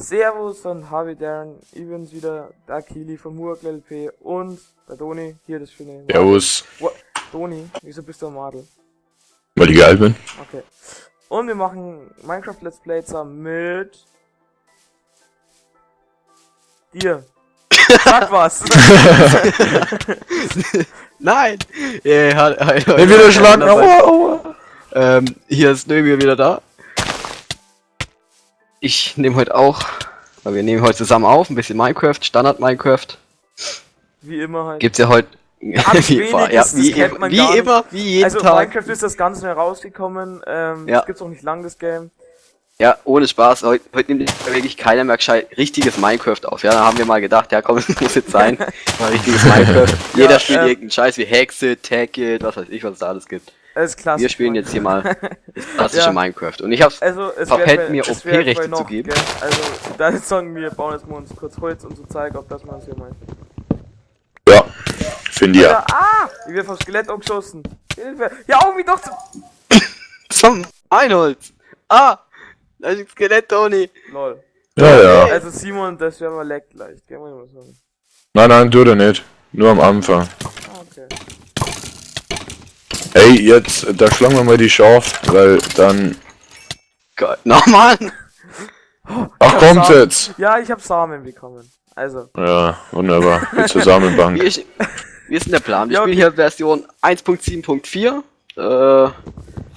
Servus und Harvey Darren, ich bin's wieder, der Kili von Murgl LP und der Doni, hier das schöne Madel. Servus. Doni, wieso bist du ein Madel? Weil ich geil bin. Okay. Und wir machen Minecraft Let's Play zusammen mit dir. Sag was! Nein! Yeah, hi, hi, Leute. Nee, wieder schlagen. Aua, aua. Hier ist Nömi wieder da. Ich nehme heute auch, weil wir nehmen heute zusammen auf, ein bisschen Minecraft, Standard Minecraft. Wie immer halt. Gibt's ja heute. Ganz wie, wenig, ja, das wie, kennt man wie gar nicht. immer, wie jeden Also Tag. Minecraft ist das ganz neu rausgekommen, Ja. das gibt's auch nicht lang, das Game. Ja, ohne Spaß, heute nimmt wirklich keiner mehr gescheit richtiges Minecraft auf. Ja, da haben wir mal gedacht, ja komm, es muss jetzt sein. Mal richtiges Minecraft. Jeder Ja, spielt irgendeinen Scheiß wie Hexit, Taggit, was weiß ich, was es da alles gibt. Es ist klassisch. Wir spielen jetzt hier mal das klassische Ja. Minecraft. Und ich hab's Also, es verpennt, wär- mir es wär OP-Rechte noch, zu geben. Gell? Also, da ist sagen wir bauen jetzt mal uns kurz Holz und so zeigen, ob das man es hier meint. Ja, finde ich ja. Alter, ah! Ich werde vom Skelett angeschossen. Hilfe! Ja, auf mich doch zu. Zum Einholz! Ah! Da ist ein Skelett, Toni! Lol. Ja, ja. Also, Simon, das wäre mal leckt leicht, gell, muss ich mal sagen. Nein, nein, tut er nicht. Nur am Anfang. Ah, okay. Ey, jetzt, da schlagen wir mal die Schaf, weil dann. Gott, na Mann! Ach, kommt Samen. jetzt! Ja, ich habe Samen bekommen. Also, Ja, wunderbar. Geht zur Samenbank. Wie ist denn der Plan? Wir Ja, spielen hier Version 1.7.4.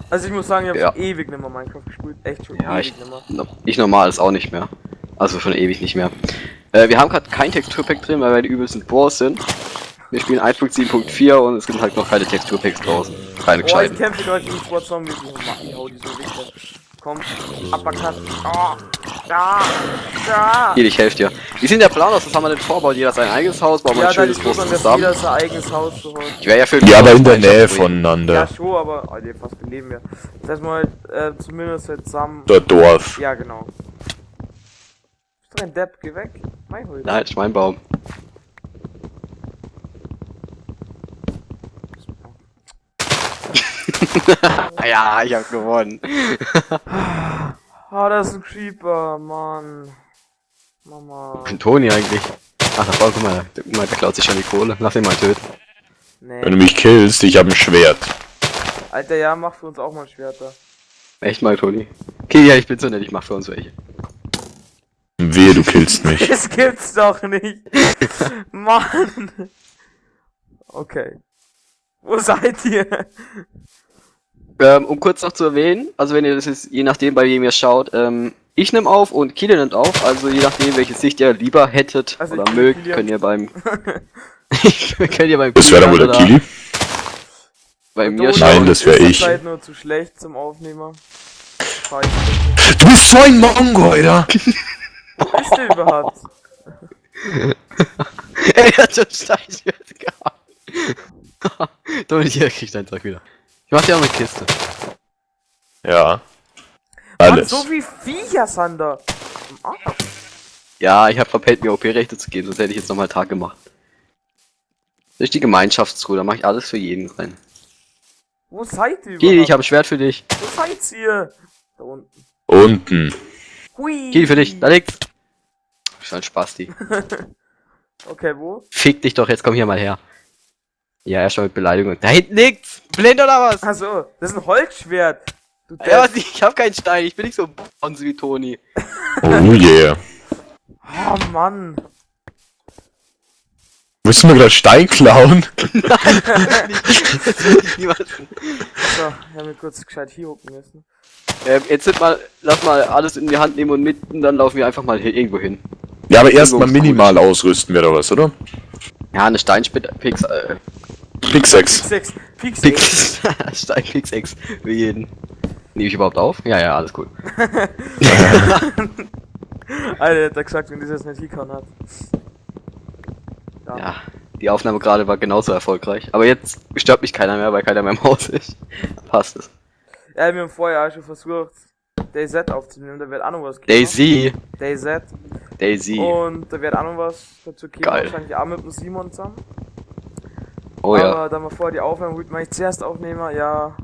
Also ich muss sagen, ich habe Ja. ewig nicht mehr Minecraft gespielt. Echt schon Ja, ewig ich, nicht mehr. ich normal ist auch nicht mehr. Also schon ewig nicht mehr. Wir haben gerade kein Texturpack drin, weil wir die übelsten Boars sind. Wir spielen 1.7.4 und es gibt halt noch keine Texturpacks draußen. Keine Oh, ich gescheiten. kämpfe gerade gegen zwei Zombies. Ich hau die so weg. Komm, Uppercut. Oh, da, da. Hier, ich helfe dir. Wie sieht denn der Plan aus? Was haben wir denn vorbaut? Jeder sein eigenes Haus, bauen wir Ja, ein da schönes ist großes dass zusammen. jeder sein eigenes Haus zu hat. Ich wäre ja für Ja, aber in der Nähe Ja, voneinander. schon, aber. Alter, fast beleben wir. Das heißt mal, zumindest halt zusammen. Der Dorf. Ja, genau. Bist du ein Depp? Geh weg. Mein Holz. Nein, das ist mein Baum. Ja, ich hab gewonnen. Ah, das ist ein Creeper, Mann. Mama. Ein Toni eigentlich. Ach, da vorne, guck mal, der klaut sich schon die Kohle. Lass ihn mal töten. Wenn du Nee. mich killst, ich hab ein Schwert. Alter, ja, mach für uns auch mal ein Schwert da. Echt mal, Toni. Okay, ja, ich bin so nett, ich mach für uns welche. Wehe, du killst mich. Das gibt's doch nicht. Mann. Okay. Wo seid ihr? Um kurz noch zu erwähnen, also wenn ihr das jetzt, je nachdem, bei wem ihr schaut, ich nehme auf und Kile nimmt auf, also je nachdem, welche Sicht ihr lieber hättet Also oder ich bin mögt, Kilian. könnt ihr beim könnt ihr beim Das wäre dann wohl der oder Kili. bei mir Toni schauen. Nein, das wär ist ich. zurzeit nur zu schlecht zum Aufnehmer. Scheiße. Du bist so ein Mongo, Alter! Wo ist der überhaupt? Er hat schon Steinschwert gehabt. Toni, hier kriegt dein Zeug wieder. Ich mach dir auch eine Kiste. Ja. Mann, Alles. so viel Viecher, Sander. Am Arsch. Ja, ich habe verpennt, mir OP-Rechte zu geben, sonst hätte ich jetzt nochmal Tag gemacht. Das ist die Gemeinschaftstruhe, da mache ich alles für jeden rein. Wo seid ihr überhaupt? Kili, ich habe ein Schwert für dich. Wo seid ihr? Da unten. Unten. Hui. Kili, für dich, da liegt's. Bist du ein Spasti. Okay, wo? Fick dich doch, jetzt komm hier mal her. Ja, erst mal mit Beleidigung. Da hinten liegt's! Blind oder was? Achso, das ist ein Holzschwert. Du Ja, Depp. was, ich hab keinen Stein, ich bin nicht so bonse wie Toni. Oh yeah. Oh Mann. Willst du mir gerade Stein klauen? Das will ich niemals. So, ich hab mir kurz gescheit hier hocken müssen. Jetzt sind mal, lass mal alles in die Hand nehmen und mitten, dann laufen wir einfach mal hier irgendwo hin. Ja, aber erstmal Irgendwo minimal ausrüsten wäre doch was, oder? Ja, eine Steinspitz, Pixex. Pix 6. Pix 6. Pix, Steinpix für jeden. Nehme ich überhaupt auf? Ja, ja, alles cool. Alter, der hat da gesagt, wenn das jetzt nicht hingehauen hat. Ja. Ja, die Aufnahme gerade war genauso erfolgreich. Aber jetzt stört mich keiner mehr, weil keiner mehr im Haus ist. Passt es. Ja, wir haben vorher auch schon versucht, DayZ aufzunehmen, da wird auch noch was kommen. Daisy. DayZ. Daisy. Und da wird auch noch was dazu kommen, Geil. wahrscheinlich auch mit dem Simon zusammen. Oh ja. Aber da wir vorher die Aufnahme wollten wir eigentlich zuerst aufnehmen, ja.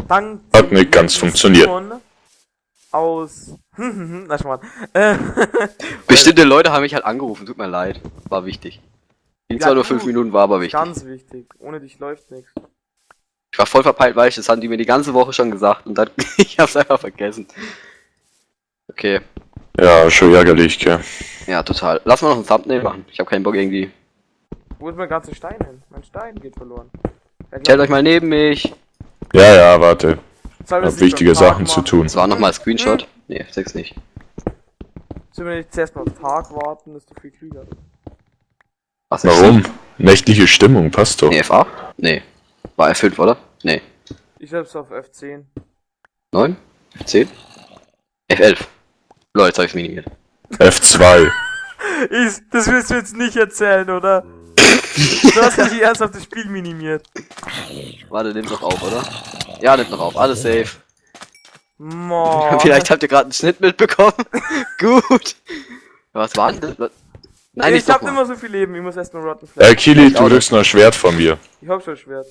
Dank Hat dem nicht ganz netten funktioniert. Simon Aus. Na schon mal. Bestimmte Leute haben mich halt angerufen, tut mir leid. War wichtig. Ging Ja, zwar nur du, 5 Minuten, war aber wichtig. Ganz wichtig. Ohne dich läuft nichts. Ich war voll verpeilt, weil ich das haben die mir die ganze Woche schon gesagt und dann, ich hab's einfach vergessen. Okay, Ja, schon ärgerlich, gell. ja, total. Lass mal noch ein Thumbnail machen. Ich habe keinen Bock irgendwie. Wo ist mein ganzer Stein hin? Mein Stein geht verloren. Ja, Stellt euch mal neben mich. Ja, ja, warte. Sollen wir Hab es nicht wichtige beim Tag Sachen zu machen? tun. Das war nochmal Screenshot. Nee, F6 nicht. Sollen wir nicht zuerst mal auf Tag warten? Das ist doch viel klüger. Was? Warum? Nächtliche Stimmung, passt doch. Nee, F8? Nee. War F5, oder? Nee. Ich hab's auf F10. 9? F10? F11. Leute, jetzt hab ich's minimiert. F2. Ich, das willst du jetzt nicht erzählen, oder? Du hast nicht ernsthaft das Spiel minimiert. Warte, nimmt noch auf, oder? Ja, nimmt noch auf. Alles safe. Mo. Vielleicht habt ihr gerade einen Schnitt mitbekommen. Gut. Was war denn das? Nein, Ich nicht hab nochmal. nicht mehr so viel Leben, ich muss erstmal Rotten Flesh. Kili, Ich auch du kriegst noch ein Schwert von mir. Ich hab schon Schwert.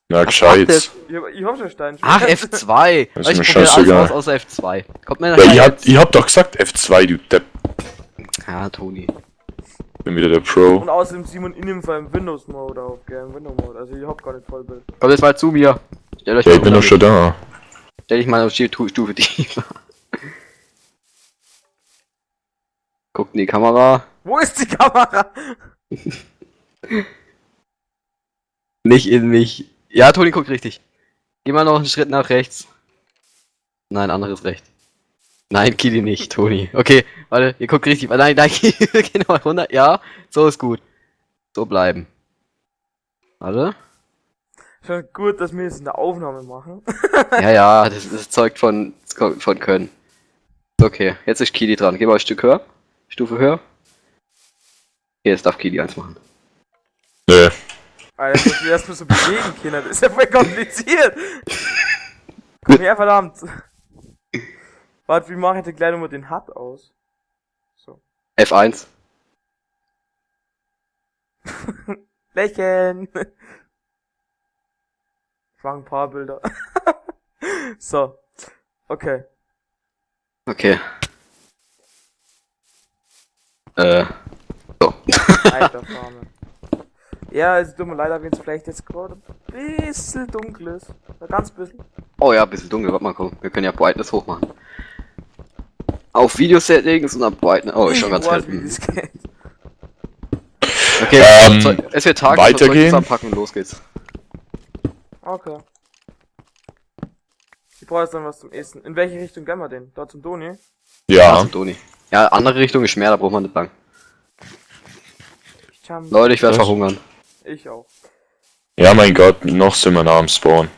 Na, Was macht gescheit. das? Ich hab schon Stein. Ach, F2. Das ist Ich mir probiere alles scheißegal. aus außer F2. Kommt mir Ja, nachher ich hab, jetzt. ich hab doch gesagt F2, du Depp. Ja, Toni. Bin wieder der Pro. Und außerdem Simon in dem Fall im Windows Mode auf, gell? Im Windows Mode. Also ich hab gar nicht Vollbild. Kommt jetzt mal zu mir. Stellt euch Ja, mal ich bin doch unter schon da. mich. Stell dich mal auf die Stufe tiefer. Guckt in die Kamera. Wo ist die Kamera? Nicht in mich. Ja, Toni guckt richtig. Geh mal noch einen Schritt nach rechts. Nein, anderes rechts. Nein, Kili nicht, Toni. Okay, warte, ihr guckt richtig. Nein, nein, Kili, geh nochmal runter. Ja, so ist gut. So bleiben. Warte. Schon gut, dass wir jetzt eine Aufnahme machen. Ja, ja, das zeugt von Können. Okay, jetzt ist Kili dran. Geh mal ein Stück höher. Stufe höher. Okay, jetzt darf Kili eins machen. Nö. Alter, ich muss mich erstmal so bewegen, Kinder. Das ist ja voll kompliziert. Komm her, verdammt. Warte, wie mache ich denn gleich nochmal den HUD aus? So. F1. Lächeln. Ich mache ein paar Bilder. So. Okay. Okay. So. Alter Farme. Ja, es tut mir leid, wenn es vielleicht jetzt gerade ein bisschen dunkel ist. Ein ganz bisschen. Oh ja, ein bisschen dunkel. Warte mal, komm. Wir können ja Brightness hochmachen. Auf Video-Settings und dann Brightness. Oh, ist schon Ich ganz weiß, hell. wie das geht. Okay, es wird Tag, ich soll Zeug weitergehen? zusammenpacken und los geht's. Okay. Ich brauche jetzt dann was zum Essen. In welche Richtung gehen wir denn? Da zum Doni? Ja. zum Doni. Ja, andere Richtung ist mehr, da braucht man nicht lang. Ich jump. Leute, ich werde Was? verhungern. Ich auch. Ja, mein Gott, noch sind wir nah am Spawn.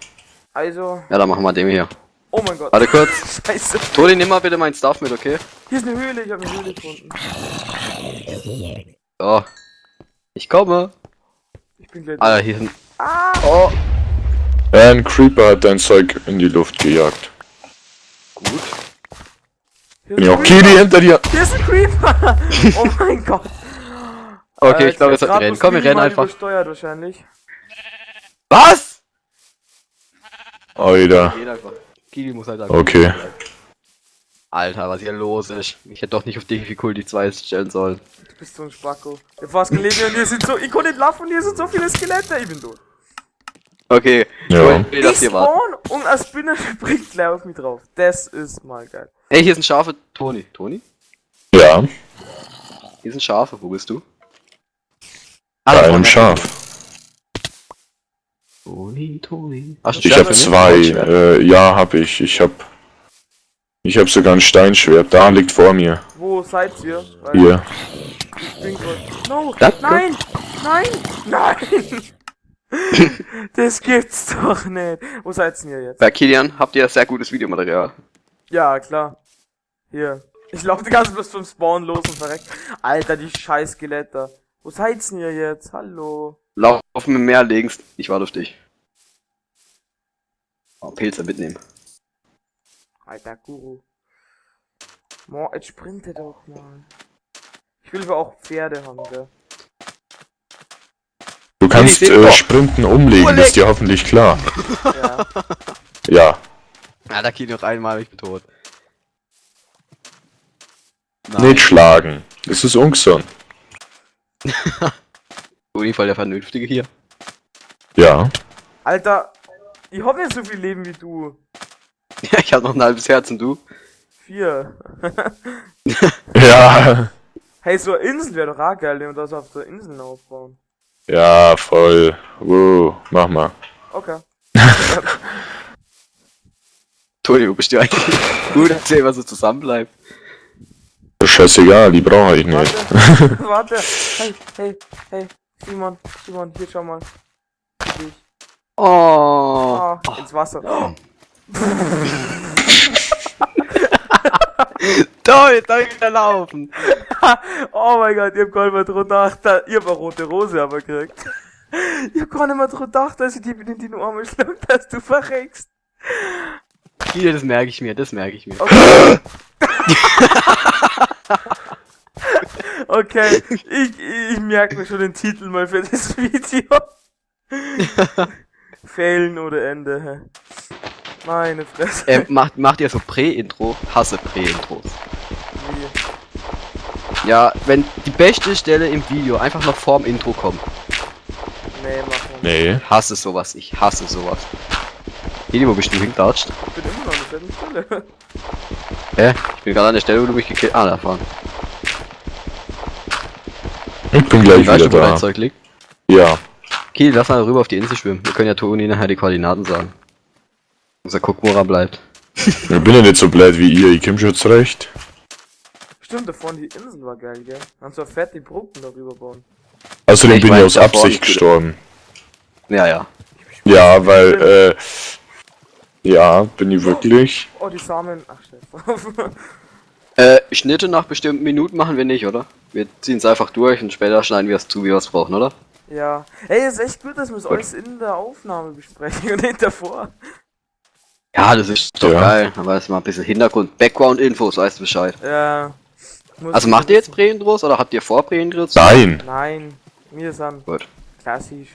Also. Ja, dann machen wir dem hier. Oh mein Gott. Warte kurz. Scheiße. Toni, nimm mal bitte meinen Stuff mit, okay? Hier ist eine Höhle, ich habe eine Höhle gefunden. So. Ich komme. Ich bin gleich. Alter, hier sind. Ah! Oh. Ein Creeper hat dein Zeug in die Luft gejagt. Gut. Hier Bin ist ich ein auch Kili Creeper. hinter dir. Hier ist ein Creeper! Oh mein Gott. Okay, ich glaube, wir jetzt sollten grad rennen. bloß Komm, wir rennen minimal einfach. Übersteuert wahrscheinlich. Was? Alter. Geht einfach. Kili muss halt sagen. Okay. Alter, was hier los ist. Ich hätte doch nicht auf Difficulty 2 stellen sollen. Du bist so ein Spacko. Ich hab fast gelegen und hier sind so. Ich konnte nicht laufen und hier sind so viele Skelette. Ich bin tot. Okay, Ja. ich will, dass Ich ihr wartet. spawn und eine Spinne springt gleich auf mich drauf. Das ist mal geil. Ey, hier sind Schafe. Toni. Toni? Ja, Hier sind Schafe. Wo bist du? Ah, bei da einem vorne. Schaf. Toni, Toni. Hast du ein Ich Schwert habe für mich? zwei. Ein Schwert. Ja, hab ich. Ich hab sogar ein Steinschwert. Da liegt vor mir. Wo seid ihr? Weil Hier. Ich bin grad. No! Danke. Nein! Nein! Nein! Das gibt's doch nicht. Wo seid ihr jetzt? Bei Kilian habt ihr sehr gutes Videomaterial. Ja, klar. Hier. Ich laufe die ganze bloß vom Spawn los und verreckt. Alter, die scheiß Skelette. Wo seid ihr jetzt? Hallo. Laufen wir mehr links. Ich warte auf dich. Oh, Pilze mitnehmen. Alter Guru. Mo, jetzt sprinte doch mal. Ich will aber auch Pferde haben, gell? Du kannst Ich seh- oh. Sprinten umlegen, das ist dir hoffentlich klar. Ja. Ja. Ja, da Kili noch einmal, ich bin tot. Nein. Nicht schlagen. Das ist ungesund. Toni, voll der Vernünftige hier. Ja. Alter, ich hab nicht so viel Leben wie du. Ja, ich hab noch ein halbes Herz und du? 4. Ja. Hey, so eine Insel wäre doch auch geil, wenn wir das auf der Insel aufbauen. Ja, voll. Wow, mach mal. Okay. Toni, wo bist du eigentlich? Gut, dass ihr immer so zusammenbleibt. Scheißegal, die brauche ich nicht. Warte, warte. Hey, hey, hey. Simon, Simon, hier schau mal. Für dich. Oh. Ah, ins Wasser. Oh, Toll, jetzt darf ich wieder laufen. oh mein Gott, ich hab gar nicht mehr dran gedacht. Ich hab eine rote Rose aber gekriegt. Ich hab gar nicht mehr dran gedacht, dass ich die in den Arme schlug, dass du verreckst. Hier, das merke ich mir, das merke ich mir. Okay. Okay, ich merke mir schon den Titel mal für das Video. Failen oder Ende. Hä? Meine Fresse. Macht ihr so Prä-Intro? Hasse Prä-Intros. Wie? Ja, wenn die beste Stelle im Video einfach noch vorm Intro kommt. Nee, mach mal. Nee. Hasse sowas, ich hasse sowas. Hedi, wo bist du hingedatscht? Ich bin immer noch an derselben Stelle. Hä? Ich bin gerade an der Stelle, wo du mich gekillt. Ah, da vorne. Ich bin gleich Weißt wieder du, wo dein da. Zeug liegt? Ja. Kili, lass mal rüber auf die Insel schwimmen. Wir können ja Toni nachher die Koordinaten sagen. Unser gucken, wo er bleibt. Ich bin ja nicht so blöd wie ihr, ich komm schon zurecht. Stimmt, da vorne die Insel war geil, gell? Dann so fett die Brücken darüber bauen. Außerdem Ich bin mein, ich aus da vorne Absicht ist- gestorben. Ja, ja. Ja, weil, ja, bin ich wirklich. Oh, die Samen. Ach, scheiße. Schnitte nach bestimmten Minuten machen wir nicht, oder? Wir ziehen es einfach durch und später schneiden wir es zu, wie wir es brauchen, oder? Ja. Ey, ist echt gut, dass wir es Gut. alles in der Aufnahme besprechen und nicht davor. Ja, das ist doch Ja. geil. Aber ist mal ein bisschen Hintergrund, Background-Infos, weißt du Bescheid. Ja. Muss Also ich macht ihr jetzt Prä-Intros oder habt ihr vor Prä-Intros? Nein! Nein, wir sind Gut. klassisch.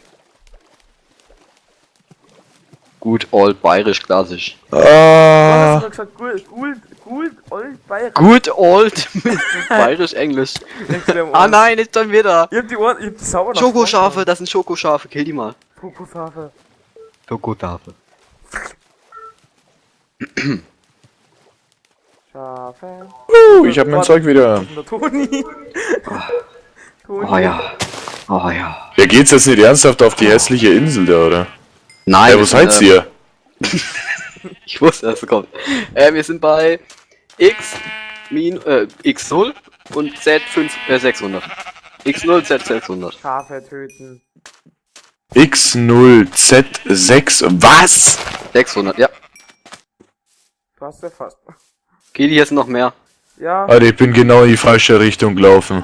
Gut, old bayerisch klassisch. Was Ah, hast du gesagt? Gut, gut, gut, old bayerisch. Gut old mit bayerisch Englisch. Ah nein, jetzt schon wieder. Ich hab die Ohren, ich hab die sauber nach Schokoschafe, vorne. das sind Schokoschafe, kill die mal. Schokoschafe. Schokoschafe. Schafe. ich hab mein Zeug wieder. Was ist denn der Toni? Toni. Oh ja. Oh ja. Ja, geht's jetzt nicht ernsthaft auf die hässliche Insel da, oder? Nein. Ja, wo wir sind, seid ihr? Ich wusste, dass es kommt. Wir sind bei X min, X0 und Z5, 600. X0, Z600. Schafe töten. X0Z6. Was? 600, ja. Du hast ja fast. Okay, hier sind noch mehr. Ja. Alter, ich bin genau in die falsche Richtung gelaufen.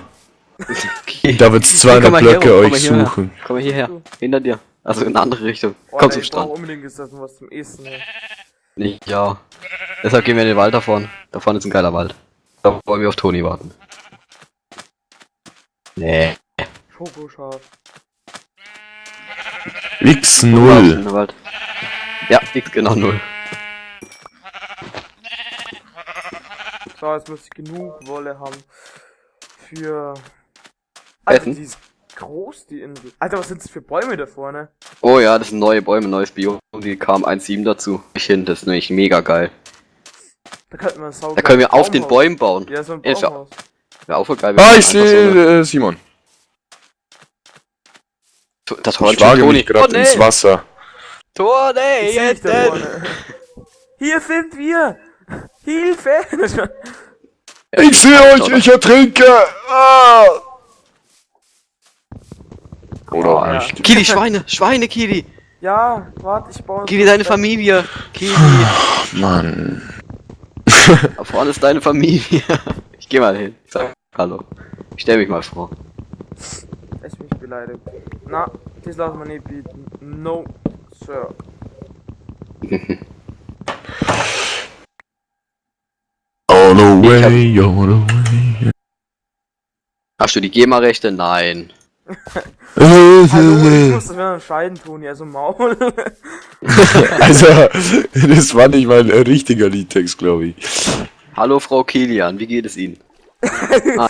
Okay. Da wird's Komm 200 mal hier Blöcke rum, komm euch mal hierher. suchen. Komm mal hierher. Hinter dir. Also in eine andere Richtung. Oh, Komm nein, zum ich brauch Strand. unbedingt jetzt das was zum Essen. Ey. Nicht, ja. Deshalb gehen wir in den Wald da vorne. Da vorne ist ein geiler Wald. Da wollen wir auf Toni warten. Nee. Schokoschaf. X0. In den Wald. Ja, X genau 0. So, jetzt muss ich genug Wolle haben. Für. Alter, Betten? die ist groß, die Insel. Alter, was sind das für Bäume da vorne? Oh ja, das sind neue Bäume, neues Biom. Die kam 1,7 dazu. Ich hin, das ist nämlich mega geil. Da könnten wir ein sau Da können wir auf den Baumhaus. Bäumen bauen. Ja, so ein Ist ja- Baumhaus. Wäre auch voll geil. wenn Ah, wir ich einfach so eine- sehe Simon. Das Horn Ich wage Toni. mich gerade Oh, nee. ins Wasser. Toni, Ich seh dich jetzt da denn. vorne. Hier sind wir! Hilfe! Ich sehe euch, ich ertrinke. Ah. Oder auch Ja. nicht. Kili, Schweine, Schweine, Kili. Ja, warte, ich baue. Kili, deine Familie. Kili. Mann. Da vorne ist deine Familie. Ich geh mal hin. Ich sag Hallo. Ich stell mich mal vor. Ich bin mich beleidigt. Na, das lassen wir nicht bieten. No, Sir. All the way, all the way. Hast du die GEMA-Rechte? Nein. Hallo, ich muss das wieder entscheiden, Toni, also Maul. Also, das war nicht mein richtiger Liedtext, glaube ich. Hallo Frau Kilian, wie geht es Ihnen? Frau.